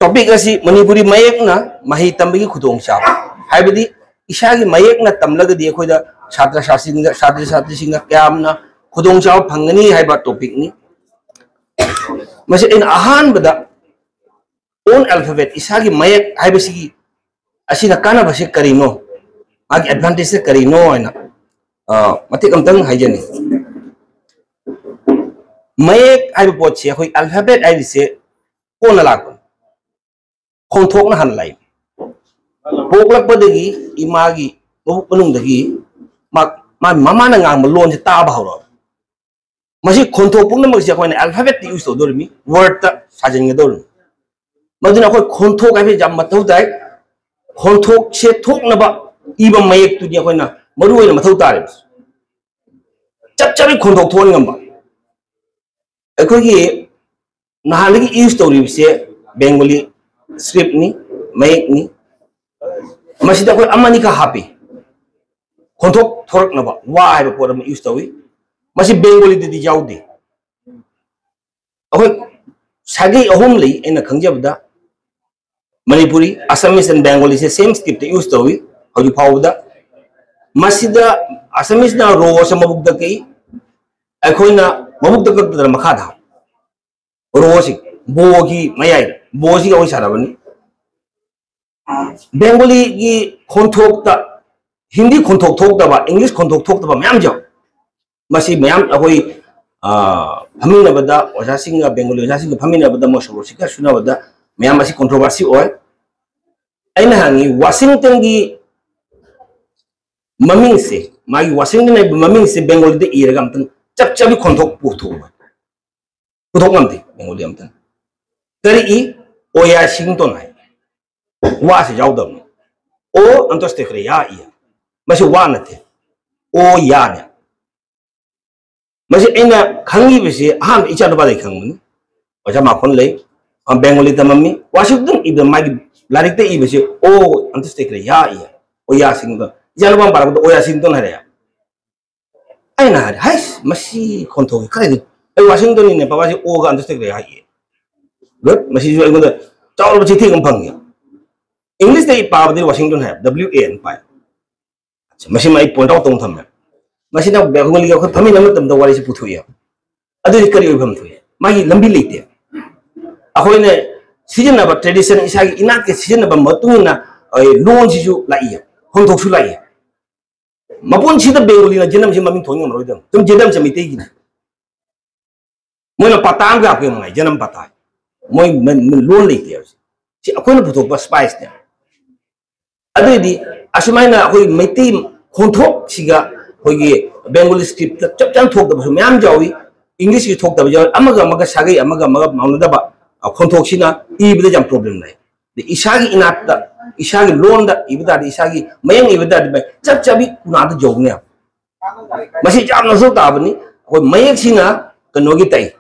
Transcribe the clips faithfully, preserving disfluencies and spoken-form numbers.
Topic ꯑꯁꯤ ꯃꯅꯤꯄꯨꯔꯤ ꯃꯌꯦꯛꯅ ꯃꯍꯩ ꯇꯝꯕꯒꯤ ꯈꯨꯗꯣꯡꯆꯥꯕ, ꯍꯥꯏꯕꯗꯤ ꯏꯁꯥꯒꯤ ꯃꯌꯦꯛꯅ ꯇꯝꯂꯒꯗꯤ ꯑꯩꯈꯣꯏꯗ ꯁꯥꯇ꯭ꯔ ꯁꯥꯇ꯭ꯔꯤꯁꯤꯡꯗ, ꯁꯥꯇ꯭ꯔ ꯁꯥꯇ꯭ꯔꯤꯁꯤꯡꯗ ꯀꯌꯥꯝꯅ ꯈꯨꯗꯣꯡꯆꯥꯕ ꯐꯪꯒꯅꯤ ꯍꯥꯏꯕ topicꯅꯤ꯫ ꯃꯁꯤ ꯑꯩꯅ ꯑꯍꯥꯟꯕꯗ own alphabet, ꯏꯁꯥꯒꯤ ꯃꯌꯦꯛ ꯍꯥꯏꯕꯁꯤꯒꯤ, ꯑꯁꯤꯅ ꯀꯥꯟꯅꯕꯁꯤ ꯀꯔꯤꯅꯣ, ꯃꯥꯒꯤ advantageꯁꯦ ꯀꯔꯤꯅꯣ ꯍꯥꯏꯅ, ꯑ, ꯃꯇꯦꯛ ꯑꯃꯇꯪ ꯍꯥꯏꯖꯅꯤꯡꯏ꯫ ꯃꯌꯦꯛ ꯍꯥꯏꯕ ꯄꯣꯠꯁꯤ, ꯑꯩꯈꯣꯏ alphabet ꯍꯥꯏꯔꯤꯁꯦ ꯀꯣꯟꯅ ꯂꯥꯛꯄꯅꯤ, ꯈꯣꯟꯊꯣꯛꯅ ꯍꯥꯟꯅ ꯂꯥꯛꯏ꯫ ꯄꯣꯛꯂꯛꯄꯗꯒꯤ ꯏꯃꯥꯒꯤ ꯃꯕꯨꯛ ꯃꯅꯨꯡꯗꯒꯤ ꯃꯥ, ꯃꯥ, ꯃꯃꯥꯅ ꯉꯥꯡꯕ ꯂꯣꯟꯁꯦ ꯇꯥꯕ ꯍꯧꯔꯛꯑꯕ꯫ ꯃꯁꯤ ꯈꯣꯟꯊꯣꯛ ꯄꯨꯝꯅꯃꯛꯁꯦ ꯑꯩꯈꯣꯏꯅ alphabetꯇ use ꯇꯧꯗꯧꯔꯤꯃꯤ, wordꯇ ꯁꯥꯖꯤꯟꯒꯗꯧꯔꯤꯃꯤ꯫ ꯃꯗꯨꯅ ꯑꯩꯈꯣꯏ ꯈꯣꯟꯊꯣꯛ ꯍꯥꯏꯕꯁꯤ ꯌꯥꯝ ꯃꯊꯧ ꯇꯥꯏ꯫ ꯈꯣꯟꯊꯣꯛꯁꯦ ꯊꯣꯛꯅꯕ ꯏꯕ ꯃꯌꯦꯛꯇꯨꯅꯤ ꯑꯩꯈꯣꯏꯅ ꯃꯔꯨ ꯑꯣꯏꯅ ꯃꯊꯧ ꯇꯥꯔꯤꯕꯁꯤ꯫ ꯆꯞ ꯆꯥꯕꯤ ꯈꯣꯟꯊꯣꯛ ꯊꯣꯛꯍꯟ ꯉꯝꯕ꯫ ꯑꯩꯈꯣꯏꯒꯤ ꯅꯍꯥꯟꯗꯒꯤ use ꯇꯧꯔꯤꯕꯁꯦ Bengali scriptꯅꯤ, ꯃꯌꯦꯛꯅꯤ꯫ ꯃꯁꯤꯗ ꯑꯩꯈꯣꯏ ꯑꯃꯅꯤꯈꯛ ꯍꯥꯞꯄꯤ꯫ ꯈꯣꯟꯊꯣꯛ ꯊꯣꯔꯛꯅꯕ ꯋꯥ ꯍꯥꯏꯕ ꯄꯣꯠ ꯑꯃ use ꯇꯧꯏ꯫ ꯃꯁꯤ Bengaliꯗꯗꯤ ꯌꯥꯎꯗꯦ꯫ ꯑꯩꯈꯣꯏ ꯁꯥꯒꯩ ꯑꯍꯨꯝ ꯂꯩ ꯑꯩꯅ ꯈꯪꯖꯕꯗ, Manipuri, Assamese and Bengaliꯁꯦ same scriptꯇ use ꯇꯧꯏ ꯍꯧꯖꯤꯛ ꯐꯥꯎꯕꯗ꯫ ꯃꯁꯤꯗ Assamese ꯅ ꯔꯣ ꯑꯁꯤ ꯃꯕꯨꯛꯇ ꯀꯛꯏ, ꯑꯩꯈꯣꯏꯅ ꯃꯕꯨꯛꯇ ꯀꯛꯇꯗꯅ ꯃꯈꯥꯗ ꯍꯥꯞꯄꯤ꯫ ꯔꯣꯁꯤ ꯕꯣꯒꯤ ꯃꯌꯥꯏꯗ, ꯕꯣꯁꯤꯒ ꯑꯩꯈꯣꯏ ꯁꯥꯟꯅꯕꯅꯤ꯫ Bengaliꯒꯤ ꯈꯣꯟꯊꯣꯛꯇ, ꯍꯤꯟꯗꯤ ꯈꯣꯟꯊꯣꯛ ꯊꯣꯛꯇꯕ, English ꯈꯣꯟꯊꯣꯛ ꯊꯣꯛꯇꯕ ꯃꯌꯥꯝ ꯌꯥꯎꯏ꯫ ꯃꯁꯤ ꯃꯌꯥꯝ ꯑꯩꯈꯣꯏ, ꯑ, ꯐꯝꯃꯤꯟꯅꯕꯗ, ꯑꯣꯖꯥꯁꯤꯡꯒ, Bengali ꯑꯣꯖꯥꯁꯤꯡꯒ ꯐꯝꯃꯤꯟꯅꯕꯗ, ꯃꯣꯏ ꯁꯣꯔꯣꯛꯁꯤꯒ ꯁꯨꯅꯕꯗ ꯃꯌꯥꯝ ꯑꯁꯤ controversy ꯑꯣꯏ꯫ ꯑꯩꯅ ꯍꯪꯉꯤ, ꯋꯥꯁꯤꯡꯇꯟꯒꯤ ꯃꯃꯤꯡꯁꯦ, ꯃꯥꯒꯤ ꯋꯥꯁꯤꯡꯇꯟ ꯍꯥꯏꯕ ꯃꯃꯤꯡꯁꯦ Bengaliꯗ ꯏꯔꯒ ꯑꯝꯇꯪ ꯆꯞ ꯆꯥꯕꯤ ꯈꯣꯟꯊꯣꯛ ꯄꯨꯊꯣꯛꯎ꯫ ꯄꯨꯊꯣꯛ ꯉꯝꯗꯦ Bengali ꯑꯝꯇꯪ꯫ ꯀꯔꯤ ꯏ? ꯑꯣꯌꯥꯁꯤꯡꯇꯣꯟ ꯍꯥꯏ꯫ ꯋꯥꯁꯤ ꯌꯥꯎꯗꯕꯅꯤ꯫ ꯑꯣ ꯑꯟꯇꯣꯁꯇꯦꯀ꯭ꯔꯦꯌꯥ ꯏ꯫ ꯃꯁꯤ ꯋꯥ ꯅꯠꯇꯦ꯫ ꯑꯣ ꯌꯥꯅꯦ꯫ ꯃꯁꯤ ꯑꯩꯅ ꯈꯪꯉꯤꯕꯁꯤ ꯑꯍꯥꯟꯕ ꯏꯆꯥꯅꯨꯄꯥꯗꯒꯤ ꯈꯪꯕꯅꯤ꯫ ꯑꯣꯖꯥ ꯃꯥꯈꯣꯟ ꯂꯩ꯫ ꯑ, Bengali ꯇꯝꯃꯝꯃꯤ꯫ ꯋꯥꯁꯤꯡꯇꯟ ꯏꯕ ꯃꯥꯒꯤ ꯂꯥꯏꯔꯤꯛꯇ ꯏꯕꯁꯤ ꯑꯣ ꯑꯟꯇꯣꯁꯇꯦꯀ꯭ꯔꯦꯌꯥ ꯏ꯫ ꯑꯣꯌꯥꯁꯤꯡꯇꯣꯟ꯫ ꯏꯆꯥꯅꯨꯄꯥ ꯑꯃ ꯄꯥꯔꯛꯄꯗ ꯑꯣꯌꯥꯁꯤꯡꯇꯣꯟ ꯍꯥꯏꯔꯛꯑꯦ꯫ ꯑꯩꯅ ꯍꯥꯏꯔꯦ, "ꯍꯩꯁ, ꯃꯁꯤ ꯈꯣꯟꯊꯣꯛꯁꯤ ꯀꯗꯥꯏꯗ? ꯑꯩ ꯋꯥꯁꯤꯡꯇꯟꯅꯤꯅꯦ, ꯄꯄꯥꯁꯤ ꯑꯣꯒ ꯑꯟꯇꯣꯁꯇꯦꯀ꯭ꯔꯦꯌꯥ ꯏ꯫" Good, ꯃꯁꯤꯁꯨ ꯑꯩꯉꯣꯟꯗ ꯆꯥꯎꯔꯕ ꯆꯩꯊꯦꯡ ꯑꯃ ꯐꯪꯉꯤ꯫ English ꯇ ꯑꯩ ꯄꯥꯕꯗꯤ Washington ꯍꯥꯏꯕ, W A N ꯄꯥꯏ꯫ ꯃꯁꯤꯃ ꯑꯩ point out ꯇꯧ ꯊꯝꯃꯦ꯫ ꯃꯁꯤꯅ ꯕꯦꯡꯒꯣꯂꯤꯒ ꯑꯩꯈꯣꯏ ꯐꯝꯃꯤꯟꯅꯕ ꯃꯇꯝꯗ ꯋꯥꯔꯤꯁꯤ ꯄꯨꯊꯣꯛꯏ꯫ ꯑꯗꯨꯗꯤ ꯀꯔꯤ ꯑꯣꯏꯐꯝ ꯊꯣꯛꯏ? ꯃꯥꯒꯤ ꯂꯝꯕꯤ ꯂꯩꯇꯦ꯫ ꯑꯩꯈꯣꯏꯅ ꯁꯤꯖꯤꯟꯅꯕ tradition, ꯏꯁꯥꯒꯤ ꯏꯅꯥꯠꯀꯤ ꯁꯤꯖꯤꯟꯅꯕ ꯃꯇꯨꯡ ꯏꯟꯅ, ꯑꯩ, ꯂꯣꯟꯁꯤꯁꯨ ꯂꯥꯛꯏ, ꯈꯣꯟꯊꯣꯛꯁꯨ ꯂꯥꯛꯏ꯫ ꯃꯄꯨꯟꯁꯤꯗ ꯕꯦꯡꯒꯣꯂꯤꯅ ꯖꯅꯝꯁꯤ ꯃꯃꯤꯡ ꯊꯣꯟ ꯉꯝꯃꯔꯣꯏꯗꯕꯅꯤ꯫ ꯁꯨꯝ ꯖꯅꯝꯁꯦ ꯃꯩꯇꯩꯒꯤꯅꯤ꯫ ꯃꯣꯏꯅ ꯄꯇꯥ ꯑꯃ ꯀꯥꯞꯄꯦ ꯃꯉꯥꯏ, ꯖꯅꯝ ꯄꯇꯥ꯫ ꯃꯣꯏ ꯃ-, ꯃ-, ꯂꯣꯟ ꯂꯩꯇꯦ ꯍꯥꯏꯕꯁꯦ꯫ ꯁꯤ ꯑꯩꯈꯣꯏꯅ ꯄꯨꯊꯣꯛꯄ spice ꯅꯦ꯫ ꯑꯗꯨꯏꯗꯤ ꯑꯁꯨꯃꯥꯏꯅ ꯑꯩꯈꯣꯏ ꯃꯩꯇꯩ ꯈꯣꯟꯊꯣꯛꯁꯤꯒ ꯑꯩꯈꯣꯏꯒꯤ Bengali script ꯇ ꯆꯞ ꯆꯥꯅ ꯊꯣꯛꯇꯕꯁꯨ ꯃꯌꯥꯝ ꯌꯥꯎꯏ, English ꯀꯤ ꯊꯣꯛꯇꯕ ꯌꯥꯎꯏ, ꯑꯃꯒ ꯑꯃꯒ ꯁꯥꯒꯩ ꯑꯃꯒ ꯑꯃꯒ ꯃꯥꯟꯅꯗꯕ, ꯑ, ꯈꯣꯟꯊꯣꯛꯁꯤꯅ ꯏꯕꯗ ꯌꯥꯝ problem ꯂꯩ꯫ ꯑꯗꯩ ꯏꯁꯥꯒꯤ ꯏꯅꯥꯠꯇ, ꯏꯁꯥꯒꯤ ꯂꯣꯟꯗ ꯏꯕ ꯇꯥꯔꯗꯤ, ꯏꯁꯥꯒꯤ ꯃꯌꯦꯛꯅ ꯏꯕ ꯇꯥꯔꯗꯤ, ꯚꯥꯏ, ꯆꯞ ꯆꯥꯕꯤ ꯀꯨꯅꯥꯗ ꯌꯧꯅꯦꯕ꯫ ꯃꯁꯤ ꯌꯥꯝꯅꯁꯨ ꯇꯥꯕꯅꯤ꯫ ꯑꯩꯈꯣꯏ ꯃꯌꯦꯛꯁꯤꯅ ꯀꯩꯅꯣꯒꯤ ꯇꯥꯛꯏ,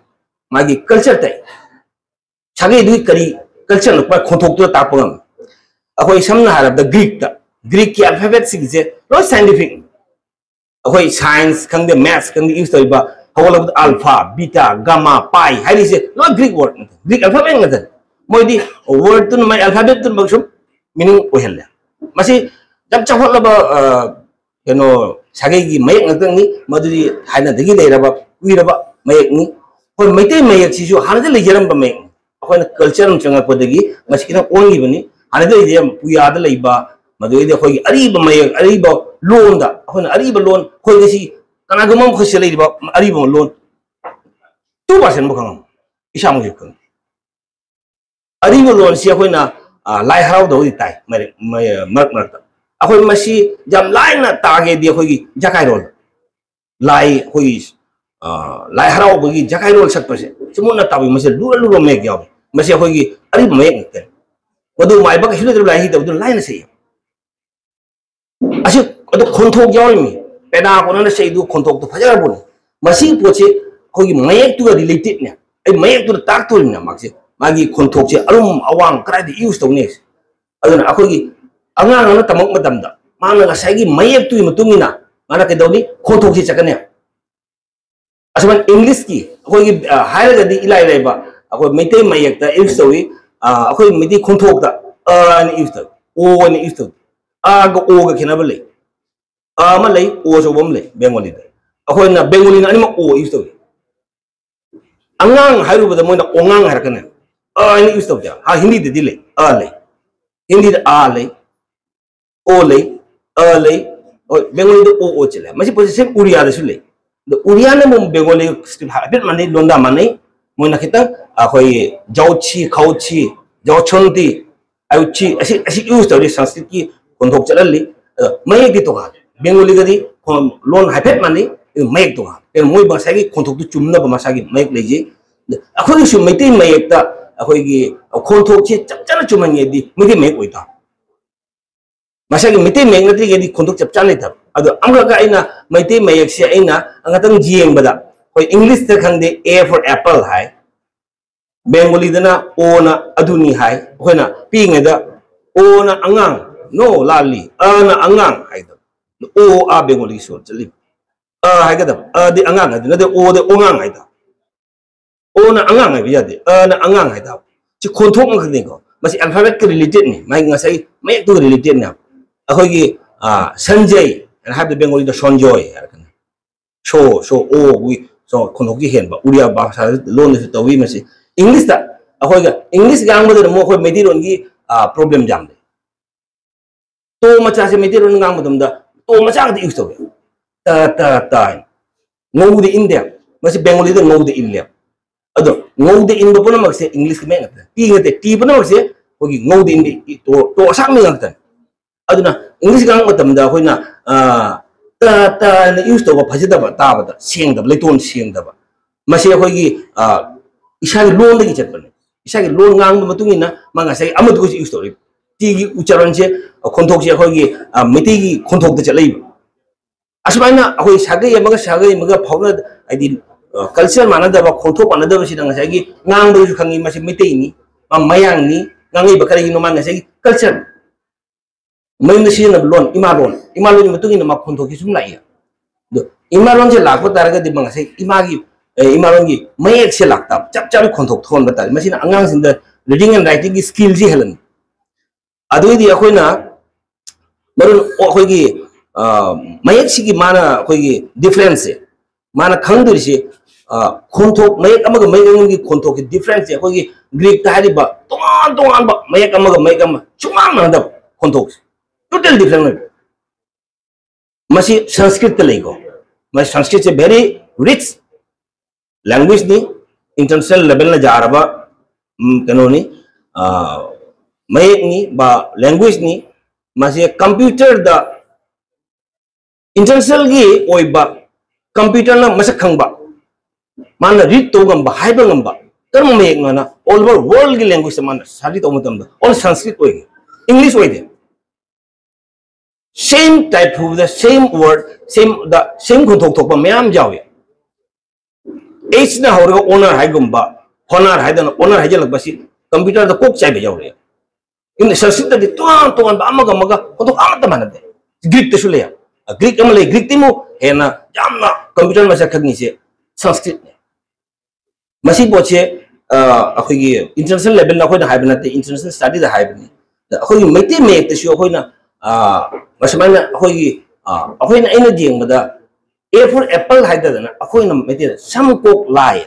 ꯃꯥꯒꯤ culture ꯇꯥꯛꯏ꯫ ꯁꯥꯒꯩꯗꯨꯒꯤ ꯀꯔꯤ culture ꯅꯣ, ꯃꯥꯏ ꯈꯣꯟꯊꯣꯛꯇꯨꯗ ꯇꯥꯛꯄ ꯉꯝꯃꯤ꯫ ꯑꯩꯈꯣꯏ ꯁꯝꯅ ꯍꯥꯏꯔꯕꯗ Greek ꯇ, Greek ꯀꯤ alphabet ꯁꯤꯡꯁꯦ ꯂꯣꯏ scientific ꯅꯤ꯫ ꯑꯩꯈꯣꯏ science ꯈꯪꯗꯦ, maths ꯈꯪꯗꯦ, use ꯇꯧꯔꯤꯕ, ꯍꯧꯒꯠꯂꯛꯄꯗ alpha, beta, gamma, pi ꯍꯥꯏꯔꯤꯁꯦ ꯂꯣꯏ Greek word ꯉꯥꯛꯇꯅꯤ, Greek alphabet ꯉꯥꯛꯇꯅꯤ꯫ ꯃꯣꯏꯗꯤ word ꯇꯨꯅ, ꯃꯥꯏ alphabet ꯇꯨꯅ ꯁꯨꯝ meaning ꯑꯣꯏꯍꯜꯂꯦ꯫ ꯃꯁꯤ ꯌꯥꯝ ꯆꯥꯎꯈꯠꯂꯕ, ꯑ, ꯀꯩꯅꯣ, ꯁꯥꯒꯩꯒꯤ ꯃꯌꯦꯛ ꯉꯥꯛꯇꯅꯤ꯫ ꯃꯗꯨꯗꯤ ꯊꯥꯏꯅꯗꯒꯤ ꯂꯩꯔꯕ, ꯀꯨꯏꯔꯕ ꯃꯌꯦꯛꯅꯤ꯫ ꯑꯩꯈꯣꯏ ꯃꯩꯇꯩ ꯃꯌꯦꯛꯁꯤꯁꯨ ꯍꯥꯟꯅꯗꯤ ꯂꯩꯖꯔꯝꯕ ꯃꯌꯦꯛꯅꯤ꯫ ꯑꯩꯈꯣꯏꯅ culture ꯑꯃ ꯆꯪꯉꯛꯄꯗꯒꯤ ꯃꯁꯤ ꯈꯤꯇꯪ ꯑꯣꯟꯈꯤꯕꯅꯤ꯫ ꯍꯥꯟꯅꯗꯤ ꯂꯩꯖꯔꯝꯕ ꯄꯨꯌꯥꯗ ꯂꯩꯕ, ꯃꯗꯨꯗꯩꯗꯤ ꯑꯩꯈꯣꯏꯒꯤ ꯑꯔꯤꯕ ꯃꯌꯦꯛ, ꯑꯔꯤꯕ ꯂꯣꯟꯗ, ꯑꯩꯈꯣꯏꯅ ꯑꯔꯤꯕ ꯂꯣꯟ, ꯑꯩꯈꯣꯏ ꯉꯁꯤ ꯀꯅꯥꯒꯨꯝꯕ ꯑꯃ ꯑꯩꯈꯣꯏ ꯁꯤꯗ ꯂꯩꯔꯤꯕ ꯑꯔꯤꯕ ꯂꯣꯟ two percent ꯐꯥꯎ ꯈꯪꯉꯝꯃꯣꯏ꯫ ꯏꯁꯥꯃꯛꯁꯨ ꯈꯪꯉꯤ꯫ ꯑꯔꯤꯕ ꯂꯣꯟꯁꯤ ꯑꯩꯈꯣꯏꯅ, ꯑ, ꯂꯥꯏ ꯍꯔꯥꯎꯗꯕꯨꯗꯤ ꯇꯥꯏ, ꯃꯔꯛ, ꯃ-, ꯃꯔꯛ ꯃꯔꯛꯇ꯫ ꯑꯩꯈꯣꯏ ꯃꯁꯤ ꯌꯥꯝ ꯂꯥꯏꯅ ꯇꯥꯒꯦꯗꯤ ꯑꯩꯈꯣꯏꯒꯤ ꯖꯀꯥꯏꯔꯣꯜ, ꯂꯥꯏ ꯑꯩꯈꯣꯏꯒꯤ, ꯑ, ꯂꯥꯏ ꯍꯔꯥꯎꯕꯒꯤ ꯖꯀꯥꯏꯔꯣꯜ ꯁꯛꯄꯁꯦ, ꯁꯤ ꯃꯨꯟꯅ ꯇꯥꯕꯤ, ꯃꯁꯤ ꯂꯨꯔ ꯂꯨꯔ ꯃꯌꯦꯛ ꯌꯥꯎꯏ꯫ ꯃꯁꯤ ꯑꯩꯈꯣꯏꯒꯤ ꯑꯔꯤꯕ ꯃꯌꯦꯛ ꯉꯥꯛꯇꯅꯤ꯫ ꯃꯗꯨ ꯃꯥꯏꯕ ꯀꯩꯁꯨ ꯂꯩꯇ꯭ꯔꯕ ꯂꯥꯏ ꯍꯩꯇꯕꯗꯨꯅ ꯂꯥꯏꯅ ꯁꯛꯏ꯫ ꯑꯁꯤ, ꯑꯗꯨ ꯈꯣꯟꯊꯣꯛ ꯌꯥꯎꯔꯤꯃꯤ꯫ ꯄꯦꯅꯥ ꯀꯣꯟꯅꯅ ꯁꯛꯏꯗꯨ ꯈꯣꯟꯊꯣꯛꯇꯨ ꯐꯖꯔꯕꯅꯤ꯫ ꯃꯁꯤꯒꯤ ꯄꯣꯠꯁꯤ ꯑꯩꯈꯣꯏꯒꯤ ꯃꯌꯦꯛꯇꯨꯒ related ꯅꯦ꯫ ꯑꯩ ꯃꯌꯦꯛꯇꯨꯗ ꯇꯥꯛꯇꯣꯔꯤꯃꯤꯅ ꯃꯥꯁꯦ, ꯃꯥꯒꯤ ꯈꯣꯟꯊꯣꯛꯁꯦ ꯑꯔꯨꯝ ꯑꯋꯥꯡ ꯀꯗꯥꯏꯗ use ꯇꯧꯅꯤ ꯍꯥꯏꯁꯦ꯫ ꯑꯗꯨꯅ ꯑꯩꯈꯣꯏꯒꯤ ꯑꯉꯥꯡ ꯑꯃꯅ ꯇꯝꯃꯛꯄ ꯃꯇꯝꯗ ꯃꯥꯅ ꯉꯁꯥꯏꯒꯤ ꯃꯌꯦꯛꯇꯨꯒꯤ ꯃꯇꯨꯡ ꯏꯟꯅ ꯃꯥꯅ ꯀꯩꯗꯧꯅꯤ? ꯈꯣꯟꯊꯣꯛꯁꯤ ꯆꯠꯀꯅꯤ꯫ ꯑꯁꯨꯃꯥꯏꯅ English ꯀꯤ ꯑꯩꯈꯣꯏꯒꯤ, ꯑ, ꯍꯥꯏꯔꯒꯗꯤ ꯏꯂꯥꯏ ꯂꯥꯏꯕ, ꯑꯩꯈꯣꯏ ꯃꯩꯇꯩ ꯃꯌꯦꯛꯇ use ꯇꯧꯏ, ꯑꯩꯈꯣꯏ ꯃꯩꯇꯩ ꯈꯣꯟꯊꯣꯛꯇ ꯑ ꯍꯥꯏꯅ use ꯇꯧꯏ, ꯑꯣ ꯍꯥꯏꯅ use ꯇꯧꯏ꯫ ꯑꯒ ꯑꯣꯒ ꯈꯦꯠꯅꯕ ꯂꯩ꯫ ꯑ ꯑꯃ ꯂꯩ, ꯑꯣ ꯑꯆꯧꯕ ꯑꯃ ꯂꯩ ꯕꯦꯡꯒꯣꯂꯤꯗ꯫ ꯑꯩꯈꯣꯏꯅ ꯕꯦꯡꯒꯣꯂꯤꯅ ꯑꯅꯤꯃꯛ ꯑꯣ use ꯇꯧꯏ꯫ ꯑꯉꯥꯡ ꯍꯥꯏꯔꯨꯕꯗ ꯃꯣꯏꯅ ꯑꯣꯉꯥꯡ ꯍꯥꯏꯔꯛꯀꯅꯤ꯫ ꯑ ꯍꯥꯏꯅ use ꯇꯧꯗꯦ꯫ ꯍꯥ, ꯍꯤꯟꯗꯤꯗꯗꯤ ꯂꯩ, ꯑ ꯂꯩ꯫ ꯍꯤꯟꯗꯤꯗ ꯑ ꯂꯩ, ꯑꯣ ꯂꯩ, ꯑ ꯂꯩ꯫ ꯍꯣꯏ, ꯕꯦꯡꯒꯣꯂꯤꯗ ꯑꯣ, ꯑꯣ ꯆꯠꯂꯦ꯫ ꯃꯁꯤ ꯄꯣꯠꯁꯦ same ꯎꯔꯤꯌꯥꯗꯁꯨ ꯂꯩ꯫ ꯑꯗꯣ ꯎꯔꯤꯌꯥꯅ ꯑꯃꯨꯛ ꯕꯦꯡꯒꯣꯂꯤ script ꯍꯥꯏꯐꯦꯠ ꯃꯥꯟꯅꯩ, ꯂꯣꯟꯗꯥ ꯃꯥꯟꯅꯩ꯫ ꯃꯣꯏꯅ ꯈꯤꯇꯪ ꯑꯩꯈꯣꯏ ꯖꯥꯎꯁꯤ, ꯈꯥꯎꯁꯤ, ꯖꯥꯎꯁꯣꯟꯇꯤ, ꯑꯌꯨꯛꯁꯤ, ꯑꯁꯤ, ꯑꯁꯤ use ꯇꯧꯔꯤ, ꯁꯪꯁꯀ꯭ꯔꯤꯠꯀꯤ ꯈꯣꯟꯊꯣꯛ ꯆꯠꯍꯜꯂꯤ꯫ ꯑꯗꯣ ꯃꯌꯦꯛꯇꯤ ꯇꯣꯉꯥꯜꯂꯤ꯫ ꯕꯦꯡꯒꯣꯂꯤꯒꯗꯤ ꯈꯣꯟ-, ꯂꯣꯟ ꯍꯥꯏꯐꯦꯠ ꯃꯥꯟꯅꯩ, ꯑꯗꯨ ꯃꯌꯦꯛ ꯇꯣꯉꯥꯜꯂꯤ꯫ ꯀꯩꯅꯣ, ꯃꯣꯏ ꯃꯁꯥꯒꯤ ꯈꯣꯟꯊꯣꯛꯇꯨ ꯆꯨꯝꯅꯕ ꯃꯁꯥꯒꯤ ꯃꯌꯦꯛ ꯂꯩꯖꯩ꯫ ꯑꯗ ꯑꯩꯈꯣꯏꯒꯤꯁꯨ ꯃꯩꯇꯩ ꯃꯌꯦꯛꯇ ꯑꯩꯈꯣꯏꯒꯤ ꯈꯣꯟꯊꯣꯛꯁꯤ ꯆꯞ ꯆꯥꯅ ꯆꯨꯝꯍꯟꯒꯦꯗꯤ ꯃꯩꯇꯩ ꯃꯌꯦꯛ ꯑꯣꯏꯇꯥꯕ꯫ ꯃꯁꯥꯒꯤ ꯃꯩꯇꯩ ꯃꯌꯦꯛ ꯅꯠꯇ꯭ꯔꯤꯉꯩꯗꯤ ꯈꯣꯟꯊꯣꯛ ꯆꯞ ꯆꯥꯅ ꯂꯩꯇꯕ꯫ ꯑꯗꯣ ꯑꯃꯈꯛꯀ ꯑꯩꯅ ꯃꯩꯇꯩ ꯃꯌꯦꯛꯁꯦ ꯑꯩꯅ ꯉꯥꯛꯇꯪ ꯌꯦꯡꯕꯗ, ꯑꯩꯈꯣꯏ English ꯇ ꯈꯪꯗꯦ, A for apple ꯍꯥꯏ, ꯕꯦꯡꯒꯣꯂꯤꯗꯅ ꯑꯣꯅ ꯑꯗꯨꯅꯤ ꯍꯥꯏ꯫ ꯑꯩꯈꯣꯏꯅ ꯄꯤꯛꯏꯉꯩꯗ ꯑꯣꯅ ꯑꯉꯥꯡ, no, ꯂꯥꯜꯂꯤ, ꯑꯅ ꯑꯉꯥꯡ ꯍꯥꯏꯗꯣ꯫ ꯑꯣ, ꯑꯥ, ꯕꯦꯡꯒꯣꯂꯤꯒꯤ ꯁꯣꯔ ꯆꯠꯂꯤ꯫ ꯑ ꯍꯥꯏꯒꯗꯕ, ꯑꯗꯤ ꯑꯉꯥꯡ ꯍꯥꯏꯗꯤ ꯅꯠꯇꯦ, ꯑꯣꯗꯤ ꯑꯣꯉꯥꯡ ꯍꯥꯏꯗꯣ꯫ ꯑꯣꯅ ꯑꯉꯥꯡ ꯍꯥꯏꯕ ꯌꯥꯗꯦ, ꯑꯅ ꯑꯉꯥꯡ ꯍꯥꯏꯗꯣ꯫ ꯁꯤ ꯈꯣꯟꯊꯣꯛ ꯉꯥꯛꯇꯅꯤꯀꯣ꯫ ꯃꯁꯤ alphabet ꯀ related ꯅꯤ, ꯃꯥꯒꯤ ꯉꯁꯥꯏ ꯃꯌꯦꯛꯇꯨꯒ related ꯅꯦ꯫ ꯑꯩꯈꯣꯏꯒꯤ, ꯑ, ꯁꯟꯖꯩ ꯍꯥꯏꯅ ꯍꯥꯏꯕꯗ ꯕꯦꯡꯒꯣꯂꯤꯗ ꯁꯣꯟꯖꯣꯏ ꯍꯥꯏꯔꯛꯀꯅꯤ꯫ ꯁꯣ, ꯁꯣ, ꯑꯣ, ꯎꯏ, ꯁꯣ, ꯈꯣꯟꯊꯣꯛꯀꯤ ꯍꯦꯟꯕ꯫ ꯎꯔꯤꯌꯥ ꯚꯥꯁꯥ ꯂꯣꯟꯗꯁꯨ ꯇꯧꯏ ꯃꯁꯤ꯫ English ꯇ ꯑꯩꯈꯣꯏꯒ English ꯉꯥꯡꯕꯗꯅ ꯑꯃꯨꯛ ꯑꯩꯈꯣꯏ ꯃꯩꯇꯩꯂꯣꯟꯒꯤ, ꯑ, problem ꯌꯥꯝ ꯂꯩ꯫ ꯇꯣ ꯃꯆꯥꯁꯦ ꯃꯩꯇꯩꯂꯣꯟ ꯉꯥꯡꯕ ꯃꯇꯝꯗ ꯇꯣ ꯃꯆꯥ ꯈꯛꯇ use ꯇꯧꯋꯦ꯫ ꯇ, ꯇ, ꯇ ꯍꯥꯏꯅ꯫ ꯉꯧꯗ ꯏꯟꯗꯦ꯫ ꯃꯁꯤ ꯕꯦꯡꯒꯣꯂꯤꯗ ꯉꯧꯗ ꯏꯜꯂꯦ꯫ ꯑꯗꯣ ꯉꯧꯗ ꯏꯟꯕ ꯄꯨꯝꯅꯃꯛꯁꯦ English ꯀꯤ ꯃꯌꯦꯛ ꯉꯥꯛꯇꯅꯤ꯫ ꯇꯤ ꯅꯠꯇꯦ, ꯇꯤ ꯄꯨꯝꯅꯃꯛꯁꯦ ꯑꯩꯈꯣꯏꯒꯤ ꯉꯧꯗ ꯏꯟꯕ ꯏ-, ꯇꯣ, ꯇꯣ ꯑꯁꯥꯡꯕꯤ ꯉꯥꯛꯇꯅꯤ꯫ ꯑꯗꯨꯅ English ꯉꯥꯡꯕ ꯃꯇꯝꯗ ꯑꯩꯈꯣꯏꯅ, ꯑ, ꯇ, ꯇ ꯍꯥꯏꯅ use ꯇꯧꯕ ꯐꯖꯗꯕ, ꯇꯥꯕꯗ ꯁꯦꯡꯗꯕ, ꯂꯩꯇꯣꯟ ꯁꯦꯡꯗꯕ꯫ ꯃꯁꯤ ꯑꯩꯈꯣꯏꯒꯤ, ꯑ, ꯏꯁꯥꯒꯤ ꯂꯣꯟꯗꯒꯤ ꯆꯠꯄꯅꯤ꯫ ꯏꯁꯥꯒꯤ ꯂꯣꯟ ꯉꯥꯡꯕ ꯃꯇꯨꯡ ꯏꯟꯅ ꯃꯥ ꯉꯁꯥꯏ ꯑꯃꯗꯨꯒꯁꯨ use ꯇꯧꯔꯛꯏ꯫ ꯇꯤꯒꯤ ꯎꯆꯥꯔꯟꯁꯦ, ꯑ, ꯈꯣꯟꯊꯣꯛꯁꯦ ꯑꯩꯈꯣꯏꯒꯤ, ꯑ, ꯃꯩꯇꯩꯒꯤ ꯈꯣꯟꯊꯣꯛꯇ ꯆꯠꯂꯛꯏꯕ꯫ ꯑꯁꯨꯃꯥꯏꯅ ꯑꯩꯈꯣꯏ ꯁꯥꯒꯩ ꯑꯃꯒ ꯁꯥꯒꯩ ꯑꯃꯒ ꯐꯥꯎꯅ-, ꯍꯥꯏꯗꯤ, ꯑ, culture ꯃꯥꯟꯅꯗꯕ, ꯈꯣꯟꯊꯣꯛ ꯃꯥꯟꯅꯗꯕꯁꯤꯗ ꯉꯁꯥꯏꯒꯤ ꯉꯥꯡꯕꯗꯁꯨ ꯈꯪꯉꯤ, ꯃꯁꯤ ꯃꯩꯇꯩꯅꯤ, ꯃꯥ ꯃꯌꯥꯡꯅꯤ, ꯉꯥꯡꯉꯛꯏꯕ ꯀꯔꯤꯒꯤꯅꯣ? ꯃꯥ ꯉꯁꯥꯏꯒꯤ culture, ꯃꯌꯨꯝꯗ ꯁꯤꯖꯤꯟꯅꯕ ꯂꯣꯟ, ꯏꯃꯥ ꯂꯣꯟ, ꯏꯃꯥ ꯂꯣꯟꯒꯤ ꯃꯇꯨꯡ ꯏꯟꯅ ꯃꯥ ꯈꯣꯟꯊꯣꯛꯁꯤ ꯁꯨꯝ ꯂꯥꯛꯏ꯫ ꯑꯗꯣ ꯏꯃꯥ ꯂꯣꯟꯁꯦ ꯂꯥꯛꯄ ꯇꯥꯔꯒꯗꯤ ꯃꯥ ꯉꯁꯥꯏ ꯏꯃꯥꯒꯤ, ꯑꯦ, ꯏꯃꯥ ꯂꯣꯟꯒꯤ ꯃꯌꯦꯛꯁꯦ ꯂꯥꯛꯇꯕ, ꯆꯞ ꯆꯥꯕꯤ ꯈꯣꯟꯊꯣꯛ ꯊꯣꯛꯍꯟꯕ ꯇꯥꯔꯦ꯫ ꯃꯁꯤꯅ ꯑꯉꯥꯡꯁꯤꯡꯗ reading and writing ꯒꯤ skill ꯁꯤ ꯍꯦꯜꯂꯅꯤ꯫ ꯑꯗꯨꯏꯗꯤ ꯑꯩꯈꯣꯏꯅ ꯃꯔꯨ ꯑꯩꯈꯣꯏꯒꯤ ꯃꯌꯦꯛꯁꯤꯒꯤ ꯃꯥꯅ ꯑꯩꯈꯣꯏꯒꯤ difference ꯁꯦ ꯃꯥꯅ ꯈꯪꯗꯣꯏꯁꯤ꯫ ꯈꯣꯟꯊꯣꯛ ꯃꯌꯦꯛ ꯑꯃꯒ ꯃꯌꯦꯛ ꯑꯃꯒꯤ ꯈꯣꯟꯊꯣꯛꯀꯤ difference ꯁꯦ ꯑꯩꯈꯣꯏꯒꯤ Greek ꯇ ꯍꯥꯏꯔꯤꯕ ꯇꯣꯉꯥꯟ ꯇꯣꯉꯥꯟꯕ ꯃꯌꯦꯛ ꯑꯃꯒ ꯃꯌꯦꯛ ꯑꯃ ꯁꯨꯡꯃꯥꯟ ꯃꯥꯟꯅꯗꯕ ꯈꯣꯟꯊꯣꯛꯁꯦ total different ꯑꯣꯏꯕ꯫ ꯃꯁꯤ Sanskrit ꯇ ꯂꯩꯀꯣ꯫ ꯃꯁꯤ Sanskrit ꯁꯦ very rich language ꯅꯤ, international level ꯅ ꯌꯥꯔꯕ ꯀꯩꯅꯣꯅꯤ, ꯃꯌꯦꯛꯅꯤ ꯕꯥ language ꯅꯤ꯫ ꯃꯁꯤ computer ꯗ international ꯒꯤ ꯑꯣꯏꯕ computer ꯅ ꯃꯁꯛ ꯈꯪꯕ, ꯃꯥꯅ read ꯇꯧꯕ ꯉꯝꯕ, ꯍꯥꯏꯕ ꯉꯝꯕ ꯀꯔꯝꯕ ꯃꯌꯦꯛꯅꯣꯅ all over world ꯒꯤ language ꯇ ꯃꯥꯅ study ꯇꯧꯕ ꯃꯇꯝꯗ all Sanskrit ꯑꯣꯏ, English ꯑꯣꯏꯗꯦ꯫ Same type ꯐꯨꯕꯗ same word, same ꯗ same ꯈꯣꯟꯊꯣꯛ ꯊꯣꯛꯄ ꯃꯌꯥꯝ ꯌꯥꯎꯏ꯫ H ꯅ ꯍꯧꯔꯒ honor ꯍꯥꯏꯒꯨꯝꯕ, ꯍꯣꯅꯥꯔ ꯍꯥꯏꯗꯅ honor ꯍꯥꯏꯖꯜꯂꯛꯄꯁꯤ computer ꯗ ꯀꯣꯛ ꯆꯥꯏꯕ ꯌꯥꯎꯔꯛꯑꯦ꯫ ꯑꯗꯨꯅ Sanskrit ꯇꯗꯤ ꯇꯣꯉꯥꯟ ꯇꯣꯉꯥꯟꯕ ꯑꯃꯒ ꯑꯃꯒ ꯈꯣꯟꯊꯣꯛ ꯑꯃꯠꯇ ꯃꯥꯟꯅꯗꯦ꯫ Greek ꯇꯁꯨ ꯂꯩ꯫ Greek ꯑꯃ ꯂꯩ꯫ Greek ꯇꯤꯃꯨꯛ ꯍꯦꯟꯅ ꯌꯥꯝꯅ computer ꯃꯁꯛ ꯈꯪꯉꯤꯁꯦ Sanskrit ꯅꯤ꯫ ꯃꯁꯤ ꯄꯣꯠꯁꯦ ꯑꯩꯈꯣꯏꯒꯤ international level ꯗ ꯑꯩꯈꯣꯏꯅ ꯍꯥꯏꯕ ꯅꯠꯇꯦ, international study ꯗ ꯍꯥꯏꯕꯅꯤ꯫ ꯑꯩꯈꯣꯏꯒꯤ ꯃꯩꯇꯩ ꯃꯌꯦꯛꯇꯁꯨ ꯑꯩꯈꯣꯏꯅ ꯃꯁꯨꯃꯥꯏꯅ ꯑꯩꯈꯣꯏꯒꯤ ꯑꯩꯈꯣꯏꯅ ꯑꯩꯅ ꯌꯦꯡꯕꯗ A for apple ꯍꯥꯏꯗꯗꯅ ꯑꯩꯈꯣꯏꯅ ꯃꯩꯇꯩꯗ ꯁꯝ ꯀꯣꯛ ꯂꯥꯏ꯫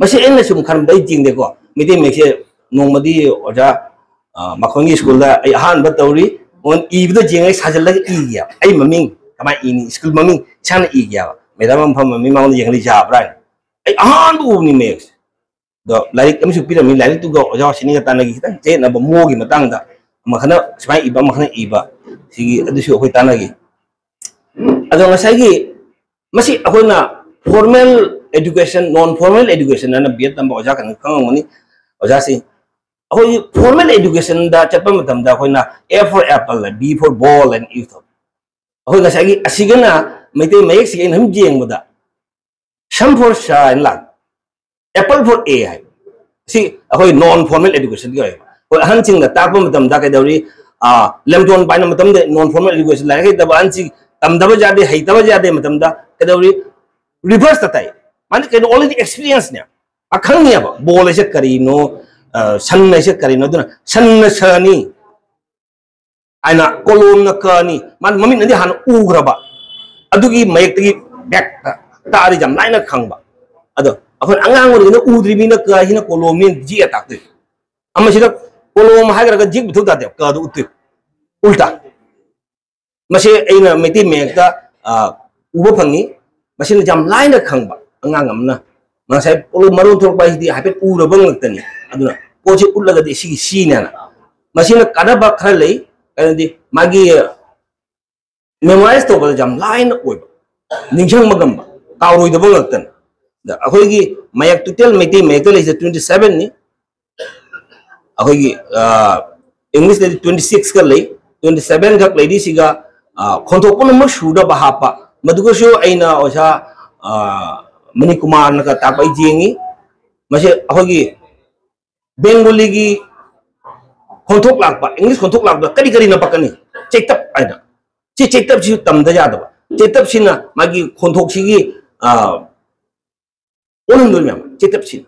ꯃꯁꯤ ꯑꯩꯅ ꯁꯨꯝ ꯈꯟꯕꯗ ꯑꯩ ꯌꯦꯡꯗꯦꯀꯣ꯫ ꯃꯩꯇꯩ ꯃꯌꯦꯛꯁꯦ ꯅꯣꯡꯃꯗꯤ ꯑꯣꯖꯥ ꯃꯈꯣꯏꯒꯤ school ꯗ ꯑꯩ ꯑꯍꯥꯟꯕ ꯇꯧꯔꯤ꯫ ꯃꯉꯣꯟ ꯏꯕꯗ ꯌꯦꯡꯉꯒ ꯁꯥꯖꯜꯂꯒ ꯏꯒꯦꯕ꯫ ꯑꯩ ꯃꯃꯤꯡ ꯀꯃꯥꯏꯅ ꯏꯅꯤ? School ꯃꯃꯤꯡ ꯏꯁꯥꯅ ꯏꯒꯦꯕ꯫ Madam ꯑꯃ ꯐꯝꯃ ꯃꯤ ꯃꯉꯣꯟꯗ ꯌꯦꯡꯍꯜꯂꯤ ꯌꯥꯕ꯭ꯔꯥ ꯍꯥꯏꯅ꯫ ꯑꯩ ꯑꯍꯥꯟꯕ ꯎꯕꯅꯤ ꯃꯌꯦꯛꯁꯦ꯫ ꯑꯗꯣ ꯂꯥꯏꯔꯤꯛ ꯑꯃꯁꯨ ꯄꯤꯔꯝꯃꯤ꯫ ꯂꯥꯏꯔꯤꯛꯇꯨꯒ ꯑꯣꯖꯥ ꯁꯤꯅꯤꯒ ꯇꯥꯟꯅꯈꯤ꯫ ꯈꯤꯇꯪ ꯆꯌꯦꯠꯅꯕ ꯃꯣꯒꯤ ꯃꯇꯥꯡꯗ ꯑꯃꯈꯛꯅ ꯁꯨꯃꯥꯏꯅ ꯏꯕ, ꯑꯃꯈꯛꯅ ꯏꯕ꯫ ꯁꯤꯒꯤ ꯑꯗꯨꯁꯨ ꯑꯩꯈꯣꯏ ꯇꯥꯟꯅꯈꯤ꯫ ꯑꯗꯣ ꯉꯁꯥꯏꯒꯤ ꯃꯁꯤ ꯑꯩꯈꯣꯏꯅ formal education, non formal education ꯍꯥꯏꯅ B Ed ꯇꯝꯕ ꯑꯣꯖꯥ ꯀꯩꯅꯣ ꯈꯪꯉꯝꯒꯅꯤ꯫ ꯑꯣꯖꯥꯁꯤꯡ ꯑꯩꯈꯣꯏꯒꯤ formal education ꯗ ꯆꯠꯄ ꯃꯇꯝꯗ ꯑꯩꯈꯣꯏꯅ A for apple, B for ball ꯍꯥꯏꯅ use ꯇꯧ꯫ ꯑꯩꯈꯣꯏ ꯉꯁꯥꯏꯒꯤ ꯑꯁꯤꯒꯅ ꯃꯩꯇꯩ ꯃꯌꯦꯛꯁꯤꯒꯤ ꯑꯩꯅ ꯁꯨꯝ ꯌꯦꯡꯕꯗ ꯁꯝ for ꯁ ꯍꯥꯏꯅ ꯂꯥꯛ꯫ Apple for A ꯍꯥꯏ꯫ ꯁꯤ ꯑꯩꯈꯣꯏ non formal education ꯒꯤ ꯑꯣꯏꯕ꯫ ꯑꯩꯈꯣꯏ ꯑꯍꯟꯁꯤꯡꯅ ꯇꯥꯛꯄ ꯃꯇꯝꯗ ꯀꯩꯗꯧꯔꯤ? ꯂꯦꯝꯗꯣꯟ ꯄꯥꯏꯅ ꯃꯇꯝꯗ non formal education ꯂꯥꯏꯔꯤꯛ ꯍꯩꯇꯕ ꯑꯍꯟꯁꯤꯡ ꯇꯝꯗꯕ ꯌꯥꯗꯦ, ꯍꯩꯇꯕ ꯌꯥꯗꯦ ꯃꯇꯝꯗ ꯀꯩꯗꯧꯔꯤ? Reverse ꯇ ꯇꯥꯏ꯫ ꯃꯥꯅ ꯀꯩꯅꯣ already experience ꯅꯦ꯫ ꯑꯈꯪꯉꯦꯕ ball ꯍꯥꯏꯁꯦ ꯀꯔꯤꯅꯣ, ꯑ, ꯁꯟ ꯍꯥꯏꯁꯦ ꯀꯔꯤꯅꯣ? ꯑꯗꯨꯅ ꯁꯟꯅ ꯁꯅꯤ ꯍꯥꯏꯅ ꯀꯣꯂꯣꯝꯅ ꯀꯅꯤ꯫ ꯃꯥ ꯃꯃꯤꯠꯅꯗꯤ ꯍꯥꯟꯅ ꯎꯈ꯭ꯔꯕ, ꯑꯗꯨꯒꯤ ꯃꯌꯦꯛꯇꯒꯤ ꯕꯦꯛ ꯇꯥꯔꯗꯤ ꯌꯥꯝ ꯂꯥꯏꯅ ꯈꯪꯕ꯫ ꯑꯗꯣ ꯑꯩꯈꯣꯏꯅ ꯑꯉꯥꯡ ꯑꯣꯏꯔꯤꯉꯩꯗ ꯎꯗ꯭ꯔꯤꯕꯅꯤꯅ ꯀ ꯍꯥꯏꯁꯤꯅ ꯀꯣꯂꯣꯝꯅꯤ ꯖꯤꯒ ꯇꯥꯛꯇꯣꯏ꯫ ꯑꯃꯁꯤꯅ ꯀꯣꯂꯣꯝ ꯍꯥꯏꯈ꯭ꯔꯒ ꯖꯤꯒ ꯃꯊꯧ ꯇꯥꯗꯦ, ꯀꯗꯣ ꯎꯠꯇꯣꯏ꯫ ꯎꯜꯇꯥ꯫ ꯃꯁꯤ ꯑꯩꯅ ꯃꯩꯇꯩ ꯃꯌꯦꯛꯇ, ꯑ, ꯎꯕ ꯐꯪꯉꯤ꯫ ꯃꯁꯤꯅ ꯌꯥꯝ ꯂꯥꯏꯅ ꯈꯪꯕ ꯑꯉꯥꯡ ꯑꯃꯅ꯫ ꯉꯁꯥꯏ ꯄꯣꯂꯣ ꯃꯔꯣꯟ ꯊꯣꯛꯂꯛꯄ ꯍꯥꯏꯁꯤꯗꯤ ꯍꯥꯏꯐꯦꯠ ꯎꯔꯕ ꯉꯥꯛꯇꯅꯤ꯫ ꯑꯗꯨꯅ ꯄꯣꯠꯁꯤ ꯎꯠꯂꯒꯗꯤ ꯁꯤꯒꯤ ꯁꯤꯅꯦꯅ꯫ ꯃꯁꯤꯅ ꯀꯥꯟꯅꯕ ꯈꯔ ꯂꯩ꯫ ꯀꯩꯅꯣꯗꯤ ꯃꯥꯒꯤ ꯃꯦꯃꯣꯔꯥꯏꯁ ꯇꯧꯕꯗ ꯌꯥꯝ ꯂꯥꯏꯅ ꯑꯣꯏꯕ, ꯅꯤꯡꯁꯤꯡꯕ ꯉꯝꯕ, ꯀꯥꯎꯔꯣꯏꯗꯕ ꯉꯥꯛꯇꯅꯤ꯫ ꯑꯗ ꯑꯩꯈꯣꯏꯒꯤ ꯃꯌꯦꯛ, ꯇꯣꯇꯦꯜ ꯃꯩꯇꯩ ꯃꯌꯦꯛꯇ ꯂꯩꯁꯦ ꯇ꯭ꯋꯦꯟꯇꯤ ꯁꯚꯦꯟꯅꯤ꯫ ꯑꯩꯈꯣꯏꯒꯤ, ꯑ, ꯏꯪꯂꯤꯁꯇꯗꯤ ꯇ꯭ꯋꯦꯟꯇꯤ ꯁꯤꯛꯁꯀ ꯂꯩ, ꯇ꯭ꯋꯦꯟꯇꯤ ꯁꯚꯦꯟ ꯈꯛ ꯂꯩꯔꯤꯁꯤꯒ, ꯑ, ꯈꯣꯟꯊꯣꯛ ꯄꯨꯝꯅꯃꯛ ꯁꯨꯗꯕ ꯍꯥꯞꯄ꯫ ꯃꯗꯨꯒꯁꯨ ꯑꯩꯅ ꯑꯣꯖꯥ, ꯑ, ꯃꯅꯤꯀꯨꯃꯥꯔꯅꯒ ꯇꯥꯛꯄ ꯑꯩ ꯌꯦꯡꯉꯤ꯫ ꯃꯁꯤ ꯑꯩꯈꯣꯏꯒꯤ ꯕꯦꯡꯒꯣꯂꯤꯒꯤ ꯈꯣꯟꯊꯣꯛ ꯂꯥꯛꯄ, ꯏꯪꯂꯤꯁ ꯈꯣꯟꯊꯣꯛ ꯂꯥꯛꯄꯗ ꯀꯔꯤ ꯀꯔꯤꯅ ꯄꯛꯀꯅꯤ? ꯆꯩꯇꯞ ꯍꯥꯏꯅ꯫ ꯁꯤ ꯆꯩꯇꯞꯁꯤ ꯇꯝꯗ ꯌꯥꯗꯕ꯫ ꯆꯩꯇꯞꯁꯤꯅ ꯃꯥꯒꯤ ꯈꯣꯟꯊꯣꯛꯁꯤꯒꯤ, ꯑ, ꯑꯣꯟꯍꯟꯗꯣꯏ ꯃꯌꯥꯝ ꯆꯦꯇꯞꯁꯤꯅꯤ꯫